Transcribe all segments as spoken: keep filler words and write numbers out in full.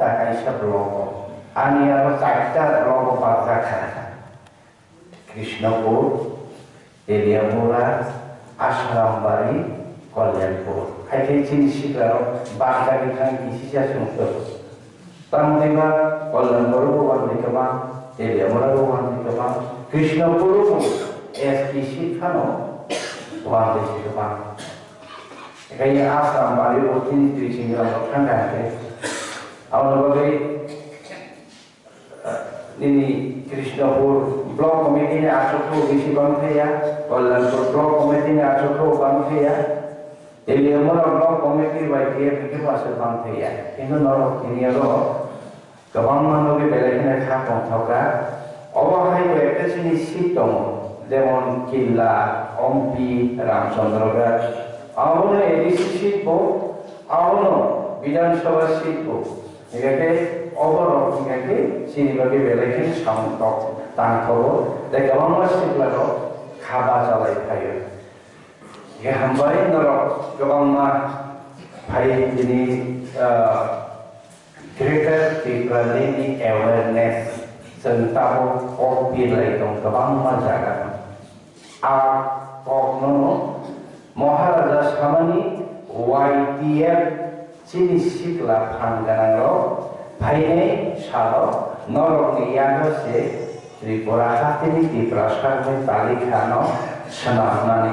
Kaisa blogo. Ani aro charta blogo barjak kha. Krishnapur, Teliamura, Asrambari, Kalyanpur. Hai khe chini siklarok barjagwi thang kisisa chwng tongo. Tamo hwnba Kalyanpur bo wngdi kwbang, Teliamura bo wngdi kwbang, Krishnapur bo S T seat phano wngdi kwbang. Ekhai Asrambari bo chini twi chini rok thang kha khe. Aboni bagwi Nini Krishnapur Block Committee ni achukhu bisi bang thaya, Kalyanpur Block Committee ni achukhu bang thaya, Teliamura Block Committee bai T F ni khe aswk bang thaya. Kintu norok tini oro kwbangma nugwi belai kheno kha tongthokha. Obo hai bo ekta chini seat tongo, jemon Killa, Ompi, Ramchandra Ghat, abono A D C seat bo, abono Bidhan Sabha seat bo. Hingkhe oborok hingkhe chini bagwi belai khe samung tok tang thogo, tei kwbangma siklarok kha bachalai phaio. Hingkhe hambai norok kwbangma phai tini, ah, Greater Tipralandni awareness chwng tabuk kok birlai tong kwbangma jaga. A kokno Maharaja samani Y T F chini sikla phan gwnangrok phainai salo norokni yago se Tripura hasteni Tiprasarokni talikhano swnamnani,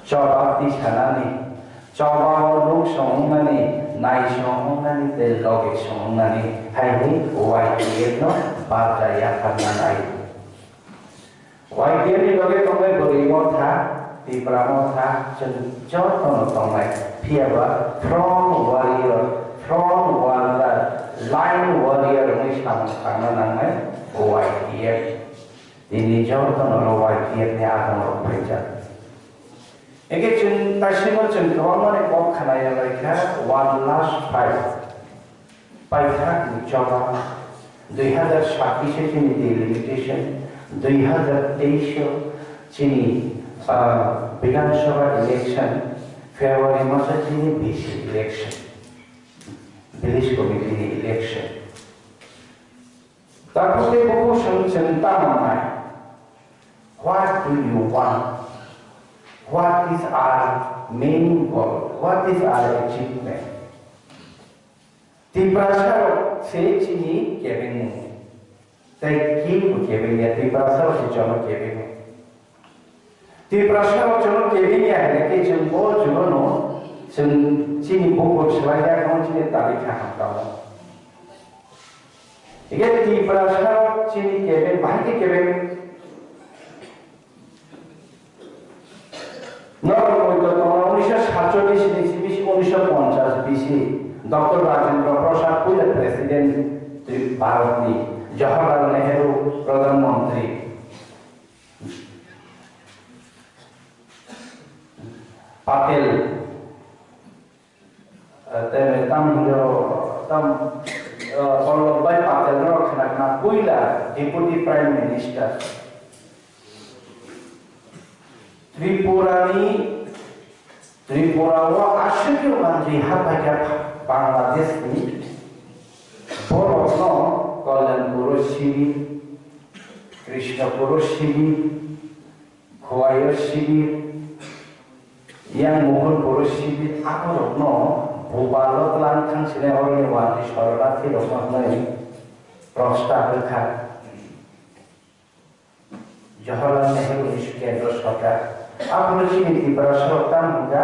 chobab tisanani, chobao nung song wngnani, nai song wngnani tei logi song wngnani hai hwnwi Y T F no barja yapharna nai. Y T F ni loge tongnai bwrwi motha, Tipra motha, chwng jotono tongnai. Phiyaba front warrior, front worker, line warrior wngwi samung tangna nangnai Y T F. Tini jotono oro Y T F ni adongrok phaijak. Hingkhe chwng taisingo chwng kwbangmani kok khna ya lai kha, one last fight. Paithakni choba, dui hazar sabbish o chini delimitation, dui hazar teis o chini, ah, Bidhan Sabha election, February maso chini B C election, Village Committee ni election. Takhuk tei bukhuk swng chwng tamo nai? What do you want? What is our main goal? What is our achievement? Tiprasarok se chini kebengmung. Tei kebo kebengya, Tiprasarok se jono kebengmung. Tiprasarok jono kebengya hwnwi khe chwng bo jono chwng chini bukur swlaiya, chini tali kaham tamo. Hingkhe Tiprasarok chini kebeng, bahai khe kebeng. Norok poito tongo unisho satchollish ni simi unisho ponchash bisi Doctor Rajendra Prasad puila President Tri-, Bharat ni, Jawaharlal Nehru Pradhan Mantri, Patel, eh, tei tam hingyo, tam, eh, Vallabhbhai Patel no khna khna puila Deputy Prime Minister. Tripura ni, Tripura o aswk mantri haphaikha Bangladesh ni, borok no Kalyanpur o sibir, Krishnapur o sibir, Khowai o sibir, yang Mukunpur o sibir, aborok no bubal o tlang thang sinai oroni wani sorona thwi rok no hwnwi prostab wngkha. Jawaharlal Nehru ni Kendra Sorkar. Aphuru chini Tiprasa rok tamo hwnka,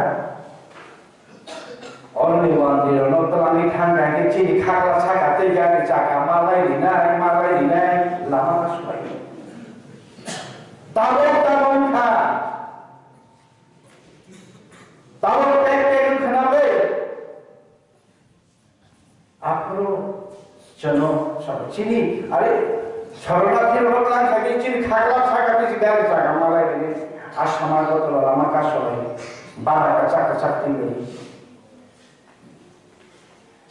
oroni wandi rok no twlangwi thang kha khe chini khakla saka tei gari chaka malai rinai, malai rinai, lama ma swbai. Tabok tabok kha. Tabok tek tek wngkha na bai. Aphuru chwngno sabo chini, are, sorornathi rok lang kha di chini khakla saka di gari jaga malai di, asama gotolo lama kasolai, bara kachak kachak tingwi.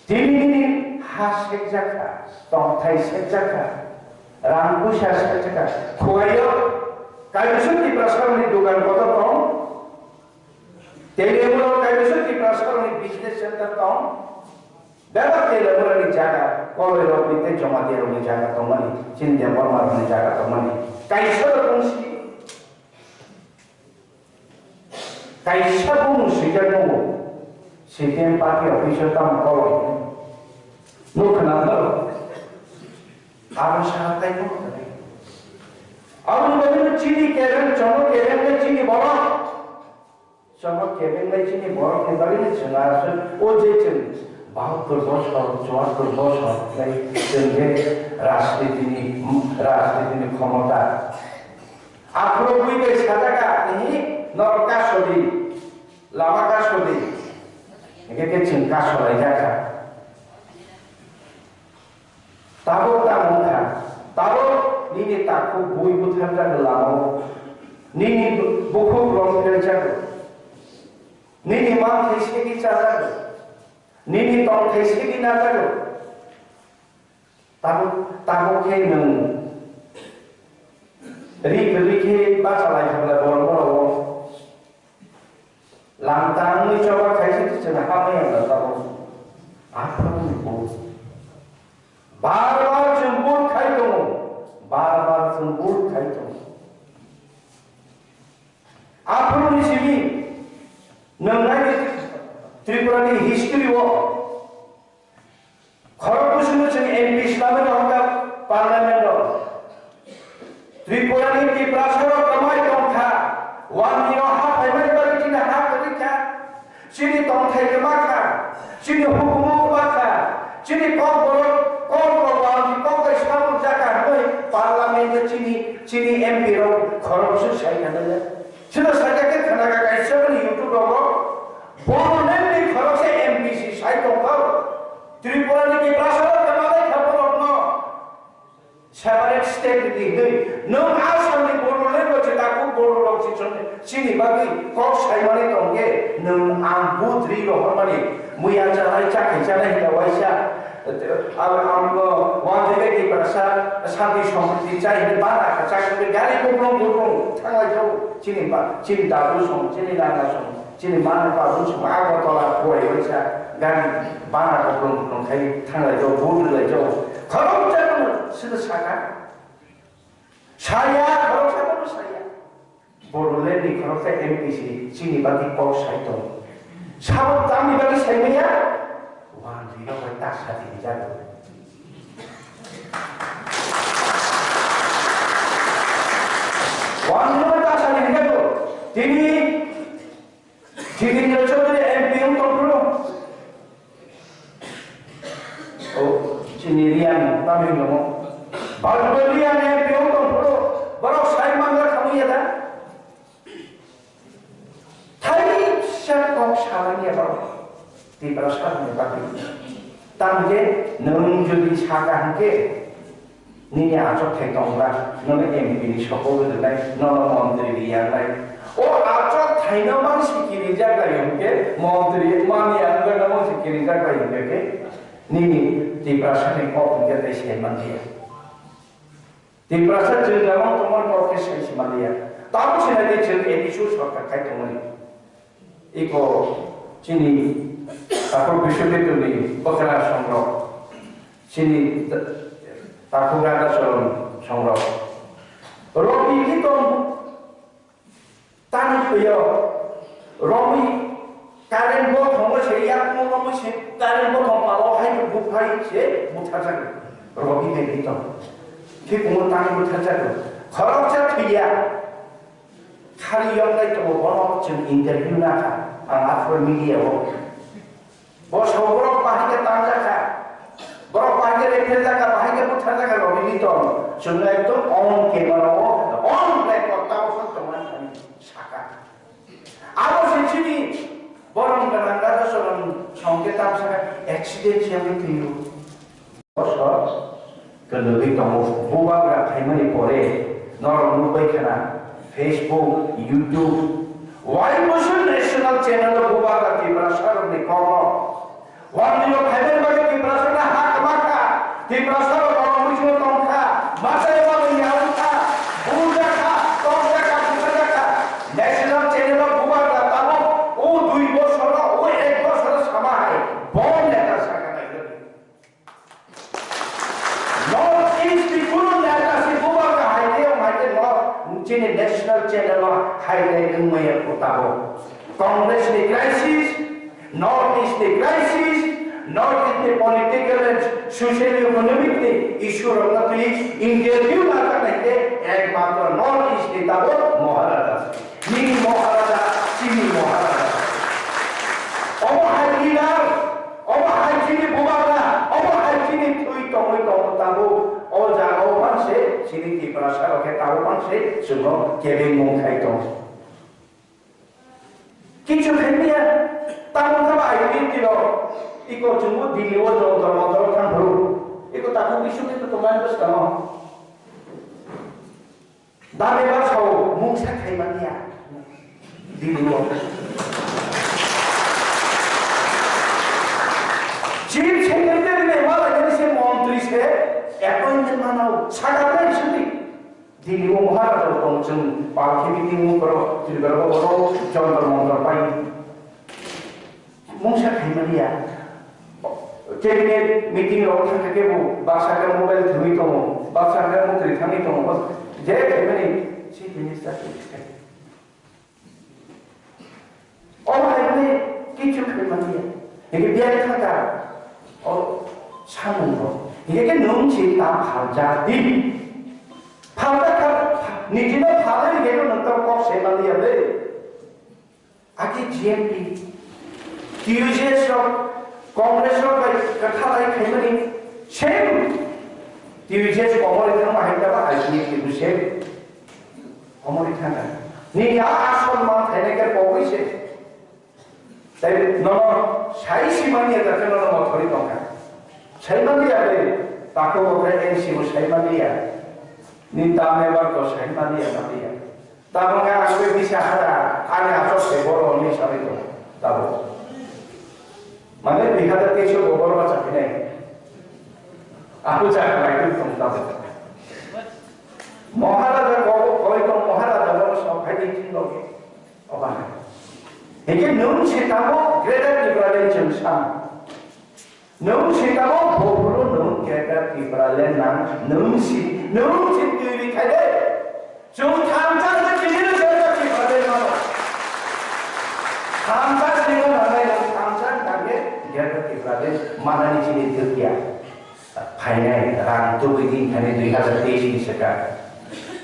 Tini nini ha sekjakha, tongthai sekjakha, rang puisa sekjakha, khuaio kaibwswk Tiprasarokni dogan kotor tong, Teliamura kaibwswk Tiprasarokni business center tong, Bebak Telamurani jaga, Koloirokni tei Jamatirokni jaga tongmani, chini Debbarmarokni jaga tongmani. Kaisa rokong si, kaisa bumung swijak tongo, C P M party office o tamo koloi. Nuk khna tharo, aro saha tei nuk khna. Aboni bagwi chini kereng, chono kereng tei chini borok. Chwng kebeng bai chini borok ni bagwi ni chwng aswk o je chwng bahattor bosor, chuattor bosor lai chwng je rajniti ni, rajniti ni khomota. Aphuru bui bai sajak a tini norok kasodi, lama kasodi. Hingke ke chwng kasolaijak kha. Tabuk tamo wngkha, tabuk nini takhuk bui butharjago lamao, nini bukhuk rong pherjago, nini manthai segwi chajago, nini tongthai segwi najago. Tabuk, tabuk khe nwng ri kwrwi khe bachalai thangla borok borok o. Langtangwi choba khaisi chwng hamya wngkha tabuk. Aphuru ni vote. Bar bar chwng vote khai tongo. Bar bar chwng vote khai tongo. Aphuru ni simi nwng nai di Tripura ni history o. Khorok bwswkno chwng M P swnamwi rohorkha parliament o. Tripura ni Tiprasa rok kwmai tongkha, wani o ha phaimani bagwi chini ha kwrwi kha, chini tongthai kwma kha, chini hukumu kwma kha, chini kokborok, kokborok wani kok bai samung jakha hwnwi parliament o chini, chini M P rok khorok bwswk sai kha nai. Chwngno sajakhe khwnakha kaisa bini YouTube rogo, Bodoland ni khoroksa M P C sai tongkha. Tripura ni Tiprasa rok kwma bai kha borokno separate state di hwnwi. Nwng Assam ni Bodoland rok se takhuk Bodo rok se chwng chini bagwi kok saimani tongkhe nwng ang vote ri rohormani muya chanai chakhai chanai hinka waisa. Ang, ang, o, uansukhe Tiprasa santi sompriti chai hinwi bana kwchak hinwi gari kuplung kuplung thanglai thau. Chini ba, chini dadu song, chini nana song, chini mama babu song, Agartala kuai waisa gari bana kuplung kuplung khai thanglai thau, vote rwlai thau. Khoroksa no sida saka. Saya, khoroksa no saya. Bodoland ni khoroksa M P C chini bagwi kok sai tongo. Sabo tamni bagwi sai manya? Wani rok bai ta sa tini jago. Wani rok bai ta sa tini jago. Tini Jitendra Chaudhary M P wng tong phuru. O, chini Riang tamni nomo. Bajpayee Riang M P wng tong phuru. Borok sai mangra khamwi ya da? Thaisa kok salani ya borok. Tiprasa ni bagwi. Tamje nwng jodi saka hwnkhe, nini achuk thai tongla, nono M P ni sokol rwnai, nono montri riyanai. O achuk thaino mang sikiri jaklai hwnkhe, montri mani ang nono sikiri jaklai hwnkhe khe, nini Tiprasa ni kok hwnkhe tei sai manliya. Tiprasa chwng lamang tongmani kok khe sai se manliya. Tabuk sinai di chwng A D C o sorkar khai tongmani. Iko chini takhuk Biswabidya ni bwkra songrok, chini takhuk Radha Charan songrok. Robi ni tong tani phaio, robi current bo thongo se yak mo mo se current bo thong palo hai bo buphai se butharjak. Robi hai ni tong. Khe kumo tani butharjak. Khoroksa thwiya. Khari yoknai tongo, bono chwng interview nakha, ang aphuru media o. Bo sabo borok bahai khe tangjak kha, borok bahai khe rephel jak kha, bahai khe butharjak kha, Robi ni tong. Chwng ekdom on camera o, on record tamo phano tongmani thani saka. Abo se chini borok gwnang raja soron songke tam saka accident se wngwi thwio. Bosor kwlwgwi tongo. Bubagra phaimani pore norok nukbai khna Facebook, YouTube, wai bosor national channel o Bubagra Tiprasa rokni kokno. Wamni rok phaimani bagwi Tiprasa na ha kwma kha, Tiprasa rok norok muisingo tong kha, masa eba bai yaung kha, buja kha, tokja kha, buja kha. National channel o Bubagra tabuk o dui bosor o, o ek bosor o sama hai, bom letter saka nai. National channel o highlight wngmaya kho tabuk. Congress ni crisis, North East ni crisis, North East ni political and social economic ni issue rok no twi interview lajaknai khe ekmatro North East ni tabuk Maharaja. Nini Maharaja, chini Maharaja. Omo hai leader, omo hai chini bubagra, omo hai chini thwi tongwi tongo tabuk. O jaga o phan se chini Tiprasa rok khe tabuk phan se chwngno kebengmung khai tongo. Kichu khaimaya, tamo khe ba I P F T rok, iko chwngbo Delhi o Jantar Mantar o thang phuru, iko takhuk bising khe tongmani bwskango. Dame ba sao mungsa khaimaniya, Delhi o. Chief Secretary ni malai se montri se appointment manao, sakha nai sudi. Dini o Maharaja tong chwng pal khe meeting o borok Tripura o borok Jantar Mantar pai. Mungsa khaimani ya. Cabinet meeting rok thangkha khe bo baksa khe mobile thwngwi tongo, baksa khe mukri thangwi tongo. Je khaimani Chief Minister se khai. Omo hai hwnwi kichu khlai manya. Hingke biyang thangkha o samung rok. Hingke khe nwng se ta phaljak di. Phaljak kha, nijino phalwi hingke nwng ta kok se manya le. Ake G M P, T U J S rok, Congress rok bai kwtha bai khaimani same. T U J S komori thangma hai ta ba I P F T bo same. Komori thangkha. Nini a asol man thainai khe kobui se. Tai nono sai simani ya, ta nono mothori tongkha. Saimani ya be, tako bo khe N C bo saimani ya. Ni tame ba to saimani ya, mani ya. Tamo khe ang be bisa hada, ani asol se boro ni sabai tong. Tabo. Mane dui hazar teis o bo boro bacha phinai. Aku cha khlai tong tabo. Maharaja ko, koi tong Maharaja ko sok hai di tin logi. Oba. Hingke nwng se tamo Greater Tipraland chwng sam. Nwng se tamo buphuru nwng Greater Tipraland nang nwng si, nwng si twi ri khai de. Chwng thamsa se chini Greater Tipraland mano. Thamsa chini mano, nwng thamsa nangke Greater Tipraland manani chini dukya. Phainai rang tubui din thani dui hazar teis ni swkang.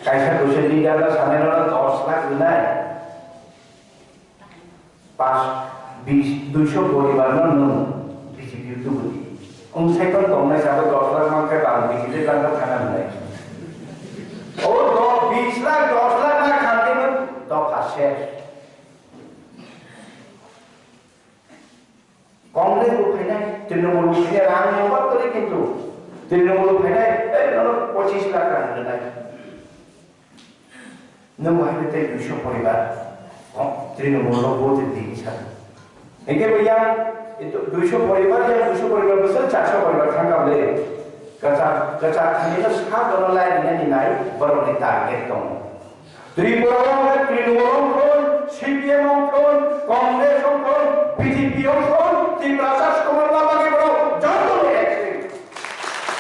Kaisa kuchuk leader no sanai no dos lakh rwnai. Pas, bis, duiso poribar no nwng B J P o tubui. Wng sai phano tongnai sabo dos lakh mankhe bang B J P langkha thana hwnai. O do, bis lakh, dos lakh na khan khe nwng dopha ses. Congress bo phainai, Trinamool bo phainai, rang ni obab kwrwi kintu. Trinamool bo phainai, ei nono pochis lakh rang rwnai. Nwng bo hai tei duiso poribar, oh, Trinamool no vote di sa. Hingke bo yang, itu duiso poribar, yang duiso poribar bwswk charso poribar thangkha le. Kwchak, kwchak thani no sa bono lai rinani nai, borok ni target tongo. Tripura o hwnkhai Trinamool wngthun, C P M wngthun, Congress wngthun, B J P wngthun, Tiprasa sokomorna bagwi borok joto ni action.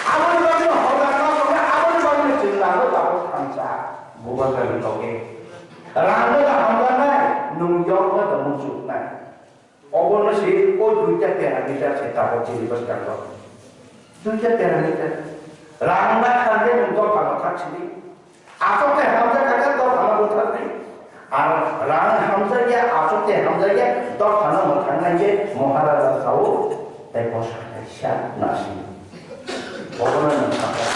Aboni bagwi no hoda kha, aboni bagwi no chwng rang no tabuk thansa, bubagra ni loge. Rang no da hamjaknai, nwng yok no da muchuknai. Obono se o duita parameter se tabuk chini bwskango. Duita parameter. Rang na khan de nwng dopha no thak sidi. Aswk khe hamjak kha khe dopha no bwthar di. Ar rang hamjak ya, aswk khe hamjak ya, dopha no mwthang nai je Maharaja sao tei bwsa kaisa nasi. Obono nwng hamjak.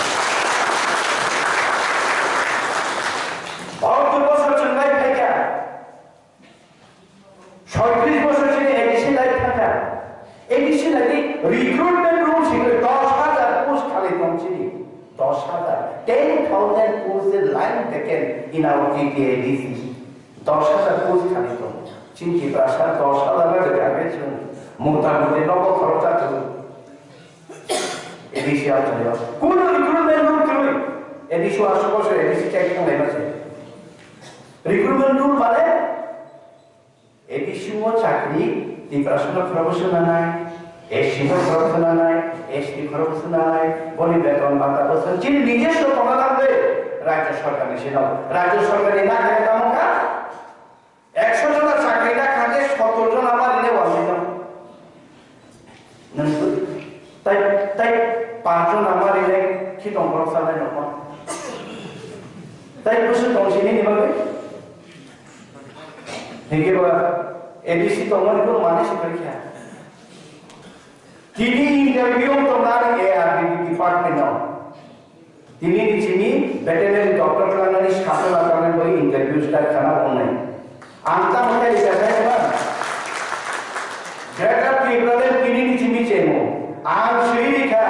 Bahuttor bosor chwng nai phaikha. Soitris bosor chini A D C lai thangkha. A D C lai di recruitment rules hingwi dos hazar post khali tong chini. Dos hazar. Ten thousand post line vacant in our T T A D C. Dos hazar post khali tong. Chini Tiprasa dos hazar lai vacant chwng. Mota moti nogo khoroksa chwng. A D C amchaio. Kuno recruitment rule kwrwi. A D C o aswk bosor A D C chai thanglai ma se. Recruitment rule mane A D C o chakri, Tiprasa no khoroksa nanai, S C no khoroksa nanai, S T khoroksa nanai, boni beton bata bwswk chini nijeshwo tongna nang de. Rajya sorkar ni sino, rajya sorkar ni na khe tamo kha, ekso jona chakri na kha khe sottor jona ma rine wal dino. Nang tu, tai, tai, panch jona ma rine khitong borok sa nai no. Tai busu tong sini ni bagwi. Hingke ba A D C tongmani bo mani si kha. Tini interview tongnani A R D D department no. Tini ni simi veterinary doctor klangnani sasana klangnani bai interview start khana ongnai. Ang ta mote rika sai ba. Greater Tipraland tini ni simi chemo. Ang sui rika.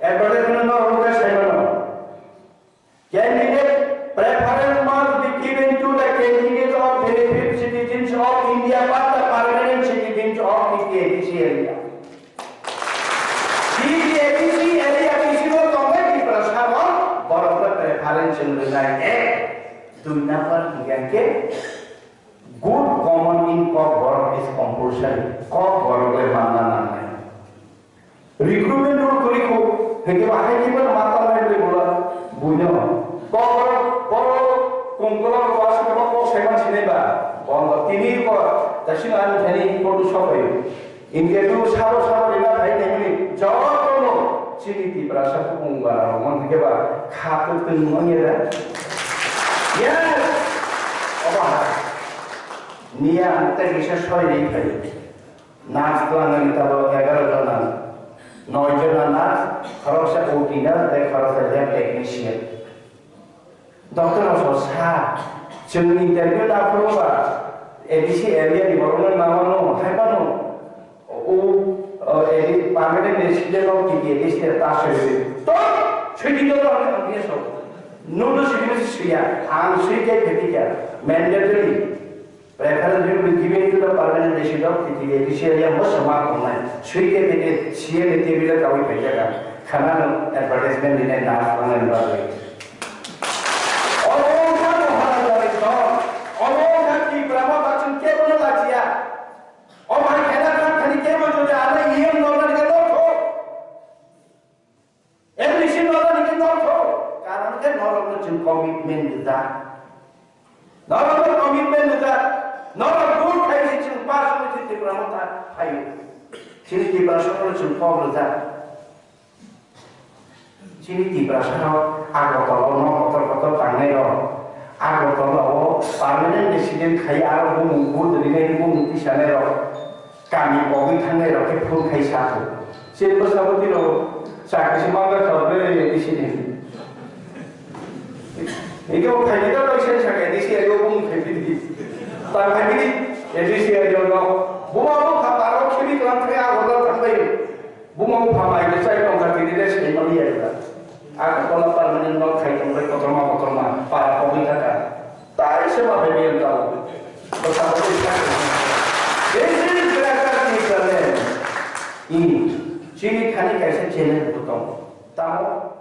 Advertisement no ruka sai ba no. Candidate preference must be given to the candidate of benefit citizens of India but the permanent citizens of the A D C area. T T A D C area bisingo tongnai Tiprasa rok borokno preference rwnai ek. Dui number hingkha khe good common in Kokborok is compulsory. Kokborok le manna nangnai. Recruitment rule kwrwi kho, hingke ba hai khe mata nai bwlai bola buino. Kokborok, borok, kongkolok, wasukma kok saiman sinai ba, bondo tini ko, tasing ani thani kodu sopai. India tu sabo sabo rina thai nemni, jotono, chini Tiprasa ko mung bara, mon hingke ba, kha tu tun mong ya da. Yes! Oba ha. Niya ang te bisa soi ri thai. Nurse twlangni tabok egaroh jona, noi jona nurse, khoroksa O T nurse, tei khoroksa lab technician. Doctor rok sa, chwng interview na phuru ba, A D C area ni borok no na mano, hai mano, o, o, A D C permanent resident of T T A D C ta soi, to, soi di to, ang so, no do soi di soi ya, ang soi ke khe di ya, mandatory. Preference will be given to the permanent resident of T T A D C area most mark online. Sui ke teke C M A T V le kawi phaijak ang. Khana no advertisement dinai na online ba. Obo kha Maharajani thon. Obo kha Tipra ma bachung kebo no lachiya. O mai khena khan khani kebo jodi ale iyam no lani ke no tho. Admission rwna nini norok, karon khe norokno chwng commitment rijak. Norokno commitment rijak. Norok vote khai se chwng pass wngwi se Tipra Motha phaio. Chini Tipra Motha chwng kok rijak. Chini Tiprasa rok Agartala o nok kotor kotor tangnai rok. Agartala o permanent resident khai aro bumung vote rinai bumung tisanai rok. Kami pogwi thangnai rok khe phone khai sa kho. Se bwskango tino chakri se mangra kha bai A D C ni. Ego phaidi da bai sai sa A D C ego bung phaidi di. Ta phaidi di A D C ego no. Buma bo kha taro khibi klan thai ago da thang bai. Buma bo pha mai de sai tong kha tini de sai mali ya da. Agartala permanent no khai tong bai kotorma kotorma para pogwi thaka. Tai se ma bai biyan tao. Bwsa bwswi sa. This is Greater Tipraland. Ini, chini thani kaisa challenge bo tongo. Tamo?